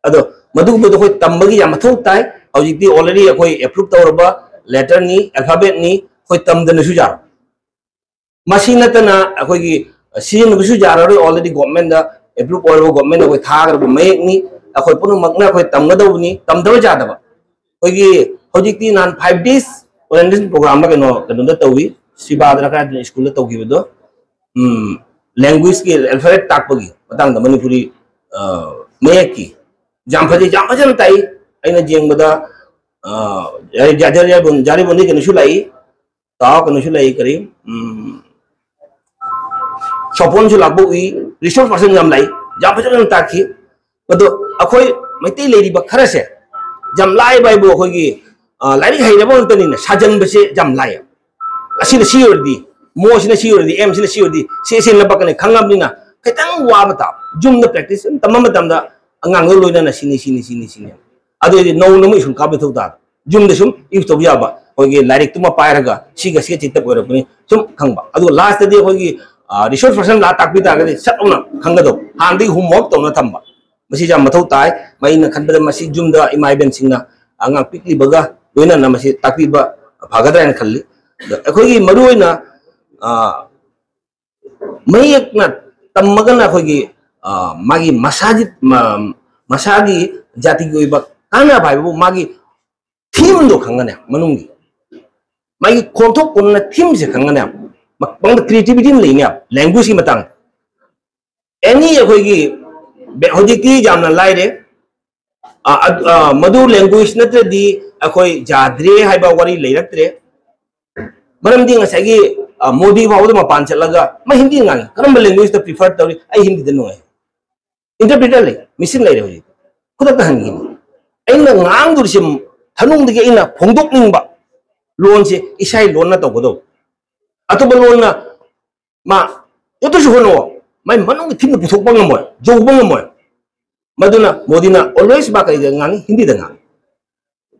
ꯑꯗꯣ ꯃꯗꯨꯒꯨꯝꯕꯗꯣ ꯑꯩꯈꯣꯏ ꯇꯝꯕꯒꯤ ꯌꯥꯝ ꯃꯊꯧ ꯇꯥꯏ꯫ ꯍꯧꯖꯤꯛꯇꯤ already ꯑꯩꯈꯣꯏ ꯑꯦꯄ꯭ꯔꯨꯞ ꯇꯧꯔꯕ ꯂꯦꯇꯔꯅꯤ, ꯑꯦꯜꯐꯥꯕꯦꯠꯅꯤ, ꯑꯩꯈꯣꯏ ꯇꯝꯗꯅꯁꯨ ꯌꯥꯔꯣꯏ꯫ ꯃꯁꯤ ꯅꯠꯇꯅ ꯑꯩꯈꯣꯏꯒꯤ ꯁꯤꯖꯤꯟꯅꯕꯁꯨ ꯌꯥꯔꯔꯣꯏ꯫ Already ꯒꯣꯔꯃꯦꯟꯗ ꯑꯦꯄ꯭ꯔꯨꯞ ꯑꯣꯏꯔꯕ, ꯒꯣꯔꯃꯦꯟꯅ ꯑꯩꯈꯣꯏ ꯊꯥꯈ꯭ꯔꯕ ꯃꯌꯦꯛꯅꯤ꯫ ꯑꯩꯈꯣꯏ ꯄꯨꯝꯅꯃꯛꯅ ꯑꯩꯈꯣꯏ ꯇꯝꯒꯗꯧꯕꯅꯤ, ꯇꯝꯗꯕ ꯌꯥꯗꯕ꯫ ꯑꯩꯈꯣꯏꯒꯤ ꯍꯧꯖꯤꯛꯇꯤ ꯅꯍꯥꯟ five days orientation program ꯑꯃ ꯀꯩꯅꯣ, ꯀꯩꯅꯣꯗ ꯇꯧꯏ, ꯁꯤꯕꯥꯗ꯭ꯔ ꯀꯥꯏꯗꯅ ꯁ꯭ꯀꯨꯜꯗ ꯇꯧꯈꯤꯕꯗꯣ꯫ ꯎꯝ, ꯂꯦꯡꯒ꯭ꯋꯦꯖꯀꯤ ꯑꯦꯜꯐꯥꯕꯦꯠ ꯇꯥꯛꯄꯒꯤ ꯃꯇꯥꯡꯗ ꯃꯅꯤꯄꯨꯔꯤ, ꯑ, ꯃꯌꯦꯛꯀꯤ ꯌꯥꯝ ꯐꯖꯩ, ꯌꯥꯝ ꯐꯖꯅ ꯇꯥꯛꯏ꯫ ꯑꯩꯅ ꯌꯦꯡꯕꯗ, ꯑ, ꯌꯥꯔꯤ-, ꯌꯥꯔꯤ-, ꯌꯥꯔꯤꯕꯣꯟ-, ꯌꯥꯔꯤꯕꯣꯟꯗꯤ ꯀꯩꯅꯣꯁꯨ ꯂꯥꯛꯏ, ꯇꯥꯎ ꯀꯩꯅꯣꯁꯨ ꯂꯥꯛꯏ, ꯀꯔꯤ, ꯎꯝ, ꯁꯣꯄꯣꯟꯁꯨ ꯂꯥꯛꯄ ꯎꯏ, ꯔꯤꯁꯣꯔꯁ ꯄꯥꯔꯁꯟ ꯌꯥꯝ ꯂꯥꯛꯏ, ꯌꯥꯝ ꯐꯖꯅ ꯇꯥꯛꯈꯤ꯫ ꯑꯗꯣ ꯑꯩꯈꯣꯏ ꯃꯩꯇꯩ ꯂꯩꯔꯤꯕ ꯈꯔꯁꯦ ꯌꯥꯝ ꯂꯥꯏꯕ ꯍꯥꯏꯕꯨ ꯑꯩꯈꯣꯏꯒꯤ, ꯑ, ꯂꯥꯏꯔꯤꯛ ꯍꯩꯔꯕ ꯉꯥꯛꯇꯅꯤꯅ ꯁꯥꯖꯟꯕꯁꯦ ꯌꯥꯝ ꯂꯥꯏꯌꯦꯕ꯫ ꯑꯁꯤꯅ ꯁꯤ ꯑꯣꯏꯔꯗꯤ, ꯃꯣꯁꯤꯅ ꯁꯤ ꯑꯣꯏꯔꯗꯤ, ꯑꯦꯝꯁꯤꯅ ꯁꯤ ꯑꯣꯏꯔꯗꯤ, ꯁꯤ ꯁꯤ ꯅꯞꯄꯛꯀꯅꯤ ꯈꯪꯉꯕꯅꯤꯅ ꯈꯤꯇꯪ ꯋꯥꯕ ꯇꯥꯕ꯫ ꯌꯨꯝꯗ ꯄ꯭ꯔꯦꯛꯇꯤꯁ ꯑꯗꯨꯝ ꯇꯝꯕ ꯃꯇꯝꯗ ꯑꯉꯥꯡꯗꯣ ꯂꯣꯏꯅꯅ ꯁꯤꯅꯤ, ꯁꯤꯅꯤ, ꯁꯤꯅꯤ, ꯁꯤꯅꯤ꯫ ꯑꯗꯨ ꯑꯣꯏꯔꯗꯤ ꯅꯧꯅ ꯑꯃꯨꯛ ꯁ꯭ꯀꯨꯜ ꯀꯥꯕ ꯃꯊꯧ ꯇꯥꯗ꯫ ꯌꯨꯝꯗ ꯁꯨꯝ ꯌꯨꯁ ꯇꯧꯕ ꯌꯥꯕ ꯑꯩꯈꯣꯏꯒꯤ ꯂꯥꯏꯔꯤꯛꯇꯨꯃ ꯄꯥꯏꯔꯒ ꯁꯤꯒ ꯁꯤꯒ ꯆꯤꯛꯇ ꯑꯣꯏꯔꯛꯄꯅꯤ ꯁꯨꯝ ꯈꯪꯕ꯫ ꯑꯗꯨꯒ ꯂꯥꯁꯇꯗꯤ ꯑꯩꯈꯣꯏꯒꯤ, ꯑ, ꯔꯤꯁꯣꯔꯁ ꯄꯥꯔꯁꯟ ꯂꯥꯛꯑ ꯇꯥꯛꯄꯤ ꯇꯥꯔꯒꯗꯤ ꯁꯠ ꯂꯥꯎꯅ ꯈꯪꯒꯗꯧꯕ꯫ ꯍꯥꯟꯅꯗꯒꯤ ꯍꯣꯝꯋꯥꯔꯛ ꯇꯧꯅ ꯊꯝꯕ꯫ ꯃꯁꯤ ꯌꯥꯝ ꯃꯊꯧ ꯇꯥꯏ꯫ ꯑꯩꯅ ꯈꯟꯕꯗ ꯃꯁꯤ ꯌꯨꯝꯗ ꯏꯃꯥ ꯏꯕꯦꯟꯁꯤꯡꯅ ꯑꯉꯥꯡ ꯄꯤꯛꯂꯤꯕꯒ ꯂꯣꯏꯅꯅ ꯃꯁꯤ ꯇꯥꯛꯄꯤꯕ ꯐꯒꯗ꯭ꯔꯥ ꯍꯥꯏꯅ ꯈꯜꯂꯤ꯫ ꯑꯗ ꯑꯩꯈꯣꯏꯒꯤ ꯃꯔꯨꯑꯣꯏꯅ, ꯑ, ꯃꯌꯦꯛꯅ ꯇꯝꯃꯒꯅ ꯑꯩꯈꯣꯏꯒꯤ, ꯑ, ꯃꯥꯒꯤ ꯃꯁꯥꯒꯤ, ꯃ-, ꯃꯁꯥꯒꯤ ꯖꯥꯇꯤꯒꯤ ꯑꯣꯏꯕ ꯀꯥꯟꯅꯕ ꯍꯥꯏꯕꯕꯨ ꯃꯥꯒꯤ ꯊꯤꯝꯗꯣ ꯈꯪꯒꯅꯤ ꯃꯅꯨꯡꯒꯤ꯫ ꯃꯥꯒꯤ ꯈꯣꯟꯊꯣꯛ ꯀꯣꯟꯅ ꯊꯤꯝꯁꯦ ꯈꯪꯒꯅꯤ꯫ ꯃ-, ꯃꯉꯣꯟꯗ ꯀ꯭ꯔꯤꯌꯦꯇꯤꯕꯤꯇꯤ ꯑꯃ ꯂꯩꯅꯦ, ꯂꯦꯡꯒ꯭ꯋꯦꯖꯀꯤ ꯃꯇꯥꯡ꯫ ꯑꯦꯅꯤ ꯑꯩꯈꯣꯏꯒꯤ ꯕꯦ-, ꯍꯧꯖꯤꯛꯇꯤ ꯌꯥꯝꯅ ꯂꯥꯏꯔꯦ꯫ ꯑ, ꯑ, ꯑ, ꯃꯗꯨ ꯂꯦꯡꯒ꯭ꯋꯦꯖ ꯅꯠꯇ꯭ꯔꯗꯤ ꯑꯩꯈꯣꯏ ꯌꯥꯗ꯭ꯔꯦ ꯍꯥꯏꯕ ꯋꯥꯔꯤ ꯂꯩꯔꯛꯇ꯭ꯔꯦ꯫ ꯃꯔꯝꯗꯤ ꯉꯁꯥꯏꯒꯤ, ꯑ, ꯃꯣꯗꯤ ꯐꯥꯎꯕꯗ ꯃꯄꯥꯟ ꯆꯠꯂꯒ ꯃꯥ ꯍꯤꯟꯗꯤ ꯉꯥꯡꯉꯤ꯫ ꯀꯔꯝꯕ ꯂꯦꯡꯒ꯭ꯋꯦꯖꯇ ꯄ꯭ꯔꯤꯐꯔ ꯇꯧꯔꯤ? "ꯑꯩ ꯍꯤꯟꯗꯤꯗ ꯅꯨꯡꯉꯥꯏ꯫" ꯏꯟꯇꯔꯄ꯭ꯔꯤꯇꯔ ꯂꯩ, ꯃꯦꯁꯤꯟ ꯂꯩꯔꯦ ꯍꯧꯖꯤꯛ꯫ ꯈꯨꯗꯛꯇ ꯍꯟꯈꯤꯅꯤ꯫ ꯑꯩꯅ ꯉꯥꯡꯗꯣꯔꯤꯁꯦ ꯊꯅꯨꯡꯗꯒꯤ ꯑꯩꯅ ꯐꯣꯡꯗꯣꯛꯅꯤꯡꯕ ꯂꯣꯟꯁꯦ ꯏꯁꯥꯒꯤ ꯂꯣꯟꯅ ꯇꯧꯒꯗꯧꯕ꯫ ꯑꯇꯣꯞꯄ ꯂꯣꯟꯅ ꯃꯥ ꯌꯣꯠꯇꯁꯨ ꯍꯣꯠꯅꯧ, ꯃꯥꯏ ꯃꯅꯨꯡꯒꯤ ꯊꯤꯝꯗ ꯄꯨꯊꯣꯛꯄ ꯉꯝꯃꯣꯏ, ꯌꯧꯕ ꯉꯝꯃꯣꯏ꯫ ꯃꯗꯨꯅ ꯃꯣꯗꯤꯅ always ꯃꯥ ꯀꯩꯗ ꯉꯥꯡꯉꯤ? ꯍꯤꯟꯗꯤꯗ ꯉꯥꯡꯉꯤ꯫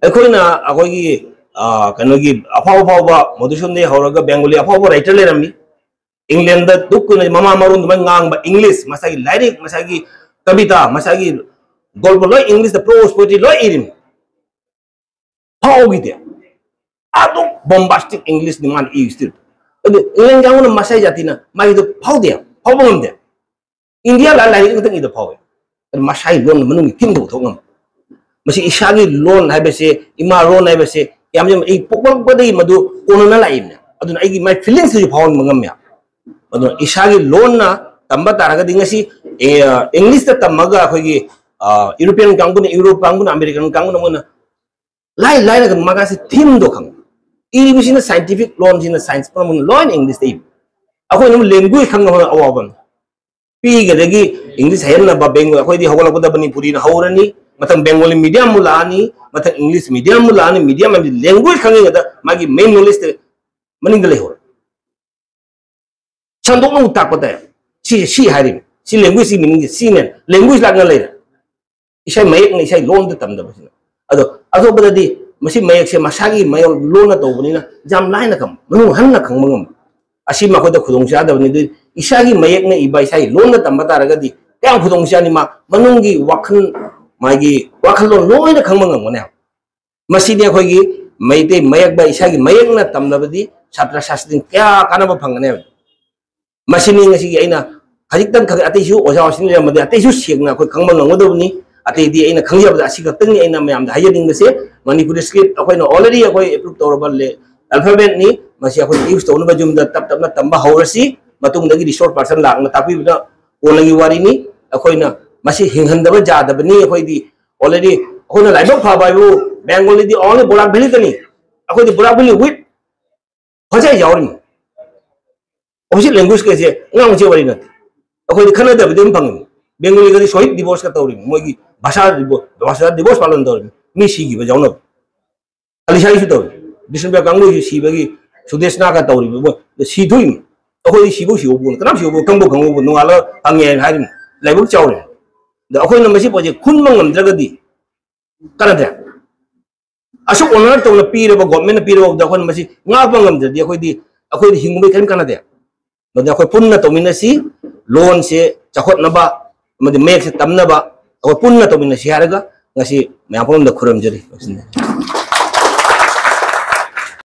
ꯑꯩꯈꯣꯏꯅ ꯑꯩꯈꯣꯏꯒꯤ, ꯑ, ꯀꯩꯅꯣꯒꯤ ꯑꯐꯥꯎ ꯑꯐꯥꯎꯕ ꯃꯣꯗꯨꯁꯟꯗꯒꯤ ꯍꯧꯔꯒ ꯕꯦꯡꯒꯣꯂꯤ ꯑꯐꯥꯎꯕ ꯋ꯭ꯔꯥꯏꯇꯔ ꯂꯩꯔꯝꯃꯤ꯫ ꯏꯪꯂꯦꯟꯗ ꯗꯨꯛ ꯀꯨꯏꯅ ꯃꯃꯥ ꯃꯔꯣꯟ ꯑꯗꯨꯃꯥꯏꯅ ꯉꯥꯡꯕ, ꯏꯪꯂꯤꯁ, ꯃꯁꯥꯒꯤ ꯂꯥꯏꯔꯤꯛ, ꯃꯁꯥꯒꯤ ꯀꯕꯤꯇꯥ, ꯃꯁꯥꯒꯤ ꯒꯣꯜꯄ ꯂꯣꯏ ꯏꯪꯂꯤꯁꯇ, ꯄ꯭ꯔꯣꯁ ꯄꯣꯏꯇ꯭ꯔꯤ ꯂꯣꯏ ꯏꯔꯤꯝ꯫ ꯐꯥꯎꯈꯤꯗꯦ꯫ ꯑꯗꯨꯝ ꯕꯣꯝꯕꯥꯁꯇꯤꯛ ꯏꯪꯂꯤꯁꯅꯤ ꯃꯥꯅ ꯏꯔꯤꯁꯤ꯫ ꯑꯗꯨ ꯏꯪꯂꯦꯟ ꯀꯥꯡꯕꯨꯅ ꯃꯁꯥꯏ ꯖꯥꯇꯤꯅ ꯃꯥꯒꯤꯗꯣ ꯐꯥꯎꯗꯦ, ꯐꯥꯎꯕ ꯉꯝꯗꯦ꯫ ꯏꯟꯗꯤꯌꯥ ꯂꯥ-, ꯂꯥꯏꯔꯤꯛ ꯑꯃꯇꯪ ꯏꯗ ꯐꯥꯎꯋꯦ꯫ ꯑꯗꯨ ꯃꯁꯥꯒꯤ ꯂꯣꯟ ꯃꯅꯨꯡꯒꯤ ꯊꯤꯝꯗ ꯄꯨꯊꯣꯛ ꯉꯝꯕ꯫ ꯃꯁꯤ ꯏꯁꯥꯒꯤ ꯂꯣꯟ ꯍꯥꯏꯕꯁꯦ, ꯏꯃꯥ ꯂꯣꯟ ꯍꯥꯏꯕꯁꯦ ꯌꯥꯝ, ꯌꯥꯝ ꯑꯩ ꯄꯣꯛꯂꯛꯄꯗꯒꯤ ꯃꯗꯨ ꯀꯣꯟꯅꯅ ꯂꯥꯛꯏꯕꯅꯦ꯫ ꯑꯗꯨꯅ ꯑꯩꯒꯤ ꯃꯥꯏ ꯐꯤꯂꯤꯡꯁꯇꯁꯨ ꯐꯥꯎꯍꯟꯕ ꯉꯝꯃꯦ꯫ ꯑꯗꯨꯅ ꯏꯁꯥꯒꯤ ꯂꯣꯟꯅ ꯇꯝꯕ ꯇꯥꯔꯒꯗꯤ ꯉꯁꯤ, ꯑꯦ, ꯏꯪꯂꯤꯁꯇ ꯇꯝꯃꯒ ꯑꯩꯈꯣꯏꯒꯤ, ꯑ, ꯌꯨꯔꯣꯄꯤꯌꯟ ꯀꯥꯡꯕꯨꯅ, ꯌꯨꯔꯣꯞ ꯀꯥꯡꯕꯨꯅ, ꯑꯃꯦꯔꯤꯀꯟ ꯀꯥꯡꯕꯨꯅ ꯃꯣꯏꯅ ꯂꯥꯏ ꯂꯥꯏꯅ ꯃꯥꯒꯥꯁꯤ ꯊꯤꯝꯗꯣ ꯈꯪꯕ꯫ ꯏꯔꯤꯕꯁꯤꯅ ꯁꯥꯏꯟꯇꯤꯐꯤꯛ ꯂꯣꯟꯁꯤꯅ ꯁꯥꯏꯟꯁ ꯄꯨꯝꯅꯃꯛ ꯂꯣꯏꯅ ꯏꯪꯂꯤꯁꯇ ꯏꯕ꯫ ꯑꯩꯈꯣꯏꯅ ꯑꯃꯨꯛ ꯂꯦꯡꯒ꯭ꯋꯦꯖ ꯈꯪꯅꯕ ꯍꯣꯠꯅꯕ ꯑꯋꯥꯕ ꯑꯃ꯫ ꯄꯤꯛꯏꯉꯩꯗꯒꯤ ꯏꯪꯂꯤꯁ ꯍꯩꯍꯟꯅꯕ ꯕꯦꯡꯒꯣꯂꯤ, ꯑꯩꯈꯣꯏꯗꯤ ꯍꯧꯒꯠꯂꯛꯄꯗ ꯃꯅꯤꯄꯨꯔꯤꯅ ꯍꯧꯔꯅꯤ, ꯃꯊꯪ ꯕꯦꯡꯒꯣꯂꯤ ꯃꯤꯗꯤꯌꯝ ꯑꯃꯨꯛ ꯂꯥꯛꯑꯅꯤ, ꯃꯊꯪ ꯏꯪꯂꯤꯁ ꯃꯤꯗꯤꯌꯝ ꯑꯃꯨꯛ ꯂꯥꯛꯑꯅꯤ, ꯃꯤꯗꯤꯌꯝ ꯍꯥꯏꯕꯗꯤ ꯂꯦꯡꯒ꯭ꯋꯦꯖ ꯈꯪꯉꯤꯉꯩꯗ ꯃꯥꯒꯤ ꯃꯦꯟ ꯅꯣꯂꯦꯖꯇ ꯃꯅꯤꯡꯗ ꯂꯩꯍꯧꯔꯦ꯫ ꯁꯟꯗꯣꯛꯅ ꯑꯃꯨꯛ ꯇꯥꯛꯄ ꯇꯥꯏ꯫ ꯁꯤꯁꯦ ꯁꯤ ꯍꯥꯏꯔꯤꯕꯅꯤ, ꯁꯤ ꯂꯦꯡꯒ꯭ꯋꯦꯖꯀꯤ ꯃꯤꯅꯤꯡꯁꯦ ꯁꯤꯅꯦ, ꯂꯦꯡꯒ꯭ꯋꯦꯖ ꯂꯥꯛꯅ ꯂꯩꯔꯦ꯫ ꯏꯁꯩ ꯃꯌꯦꯛꯅ ꯏꯁꯩ ꯂꯣꯟꯗ ꯇꯝꯗꯕꯁꯤꯅ꯫ ꯑꯗꯣ ꯑꯇꯣꯞꯄꯗꯗꯤ ꯃꯁꯤ ꯃꯌꯦꯛꯁꯦ ꯃꯁꯥꯒꯤ ꯃꯌꯣꯟ ꯂꯣꯟꯅ ꯇꯧꯕꯅꯤꯅ ꯌꯥꯝ ꯂꯥꯏꯅ ꯈꯪꯕ, ꯃꯅꯨꯡ ꯍꯟꯅ ꯈꯪꯕ ꯉꯝꯕ꯫ ꯑꯁꯤ ꯃꯈꯣꯏꯗ ꯈꯨꯗꯣꯡ ꯆꯥꯗꯕꯅꯤ꯫ ꯑꯗꯨ ꯏꯁꯥꯒꯤ ꯃꯌꯦꯛꯅ ꯏꯕ, ꯏꯁꯥꯒꯤ ꯂꯣꯟꯅ ꯇꯝꯕ ꯇꯥꯔꯒꯗꯤ ꯀꯌꯥꯝ ꯈꯨꯗꯣꯡ ꯆꯥꯅꯤ, ꯃꯥ ꯃꯅꯨꯡꯒꯤ ꯋꯥꯈꯜ, ꯃꯥꯒꯤ ꯋꯥꯈꯜꯂꯣꯟ ꯂꯣꯏꯅ ꯈꯪꯕ ꯉꯝꯒꯅꯦꯕ꯫ ꯃꯁꯤꯗꯤ ꯑꯩꯈꯣꯏꯒꯤ ꯃꯩꯇꯩ ꯃꯌꯦꯛ ꯏꯁꯥꯒꯤ ꯃꯌꯦꯛꯅ ꯇꯝꯂꯕꯗꯤ ꯁꯥꯇ꯭ꯔ ꯁꯥꯇ꯭ꯔꯤꯁꯤꯡ ꯀꯌꯥ ꯀꯥꯟꯅꯕ ꯐꯪꯒꯅꯦꯕ꯫ ꯃꯁꯤꯅꯤ ꯉꯁꯤꯒꯤ ꯑꯩꯅ ꯈꯖꯤꯛꯇꯪ ꯈꯛ, ꯑꯇꯩꯁꯨ ꯑꯣꯖꯥꯁꯤꯡ ꯂꯩꯔꯝꯃꯗꯤ ꯑꯇꯩꯁꯨ ꯁꯦꯡꯅ ꯑꯩꯈꯣꯏ ꯈꯪꯕ ꯉꯝꯒꯗꯕꯅꯤ꯫ ꯑꯇꯩꯗꯤ ꯑꯩꯅ ꯈꯪꯖꯕꯗ ꯑꯁꯤ ꯈꯛꯇꯪꯅꯤ ꯑꯩꯅ ꯃꯌꯥꯝꯗ ꯍꯥꯏꯖꯅꯤꯡꯕꯁꯦ꯫ ꯃꯅꯤꯄꯨꯔꯤ ꯁ꯭ꯀ꯭ꯔꯤꯞ ꯑꯩꯈꯣꯏꯅ already ꯑꯩꯈꯣꯏ ꯑꯦꯄ꯭ꯔꯨꯞ ꯇꯧꯔꯕ ꯑꯜꯐꯥꯕꯦꯠꯅꯤ꯫ ꯃꯁꯤ ꯑꯩꯈꯣꯏ ꯌꯨꯁ ꯇꯧꯅꯕ ꯌꯨꯝꯗ ꯇꯞ ꯇꯞꯅ ꯇꯝꯕ ꯍꯧꯔꯁꯤ꯫ ꯃꯇꯨꯡꯗꯒꯤ ꯔꯤꯁꯣꯔꯁ ꯄꯥꯔꯁꯟ ꯂꯥꯛꯅ ꯇꯥꯛꯄꯤꯕꯅ ꯀꯣꯟꯅꯒꯤ ꯋꯥꯔꯤꯅꯤ꯫ ꯑꯩꯈꯣꯏꯅ ꯃꯁꯤ ꯍꯤꯡꯍꯟꯗꯕ ꯌꯥꯗꯕꯅꯤ꯫ ꯑꯩꯈꯣꯏꯗꯤ already ꯑꯩꯈꯣꯏꯅ ꯂꯥꯏꯕꯛ ꯐꯕ ꯍꯥꯏꯕꯨ ꯕꯦꯡꯒꯣꯂꯤꯗꯤ only ꯕꯣꯔꯥꯛ ꯚꯦꯂꯤ ꯈꯛꯇꯅꯤ꯫ ꯑꯩꯈꯣꯏꯗꯤ ꯕꯣꯔꯥꯛ valley with Hojai ꯌꯥꯎꯔꯤꯃꯤ꯫ Official language ꯀꯩꯁꯦ ꯑꯉꯥꯡ ꯃꯆꯥ ꯋꯥꯔꯤ ꯅꯠꯇꯦ꯫ ꯑꯩꯈꯣꯏꯗꯤ ꯈꯟꯅꯗꯕꯗꯤ ꯑꯗꯨꯝ ꯐꯪꯉꯤꯃꯤ꯫ ꯕꯦꯡꯒꯣꯂꯤꯒꯗꯤ ꯁꯣꯍꯤꯠ ꯗꯤꯕꯣꯔꯁꯀ ꯇꯧꯔꯤꯃꯤ꯫ ꯃꯣꯏꯒꯤ ꯚꯥꯁꯥ ꯗꯤꯕꯣ-, ꯚꯥꯁꯥ ꯗꯤꯕꯣꯔꯁ ꯄꯥꯂꯟ ꯇꯧꯔꯤꯃꯤ꯫ ꯃꯤ ꯁꯤꯈꯤꯕ ꯌꯥꯎꯅꯕ꯫ ꯑꯂꯤꯁꯥꯒꯤꯁꯨ ꯇꯧꯔꯤ꯫ ꯕꯤꯁꯅꯨꯄ꯭ꯔꯤꯌꯥ ꯀꯥꯡꯕꯨꯁꯨ ꯁꯤꯕꯒꯤ ꯁꯨꯗꯦꯁꯅꯥꯒ ꯇꯧꯔꯤꯕ ꯃꯣꯏ ꯁꯤꯊꯣꯛꯏꯃꯤ꯫ ꯑꯩꯈꯣꯏꯗꯤ ꯁꯤꯕꯧ ꯁꯤꯍꯧꯕ ꯄꯣꯠ ꯅꯠꯇꯦ꯫ ꯀꯅꯥꯝ ꯁꯤꯍꯧꯕ, ꯈꯪꯕꯧ ꯈꯪꯍꯧꯕ, ꯅꯣꯡꯉꯥꯜꯂꯒ ꯐꯪꯉꯦ ꯍꯥꯏꯅ ꯍꯥꯏꯔꯤꯃꯤ꯫ ꯂꯥꯏꯕꯛ ꯆꯥꯎꯔꯦ꯫ ꯑꯗ ꯑꯩꯈꯣꯏꯅ ꯃꯁꯤ ꯄꯣꯠꯁꯦ ꯈꯨꯟꯕ ꯉꯝꯗ꯭ꯔꯒꯗꯤ ꯀꯥꯟꯅꯗ꯭ꯔꯦ꯫ ꯑꯁꯨꯛ ꯑꯣꯅꯔ ꯇꯧꯅ ꯄꯤꯔꯕ, ꯒꯣꯔꯃꯦꯟꯅ ꯄꯤꯔꯕꯗ ꯑꯩꯈꯣꯏꯅ ꯃꯁꯤ ꯉꯥꯛꯄ ꯉꯝꯗ꯭ꯔꯗꯤ ꯑꯩꯈꯣꯏꯗꯤ, ꯑꯩꯈꯣꯏꯗꯤ ꯍꯤꯡꯕꯒꯤ ꯀꯔꯤꯝ ꯀꯥꯟꯅꯗꯦ꯫ ꯃꯗꯨꯅ ꯑꯩꯈꯣꯏ ꯄꯨꯟꯅ ꯇꯧꯃꯤꯟꯅꯁꯤ, ꯂꯣꯟꯁꯦ ꯆꯥꯎꯈꯠꯅꯕ ꯑꯃꯗꯤ ꯃꯌꯦꯛꯁꯦ ꯇꯝꯅꯕ ꯑꯩꯈꯣꯏ ꯄꯨꯟꯅ ꯇꯧꯃꯤꯟꯅꯁꯤ ꯍꯥꯏꯔꯒ ꯉꯁꯤ ꯃꯌꯥꯝ ꯄꯨꯝꯅꯃꯛꯇ ꯈꯨꯔꯨꯝꯖꯔꯤ꯫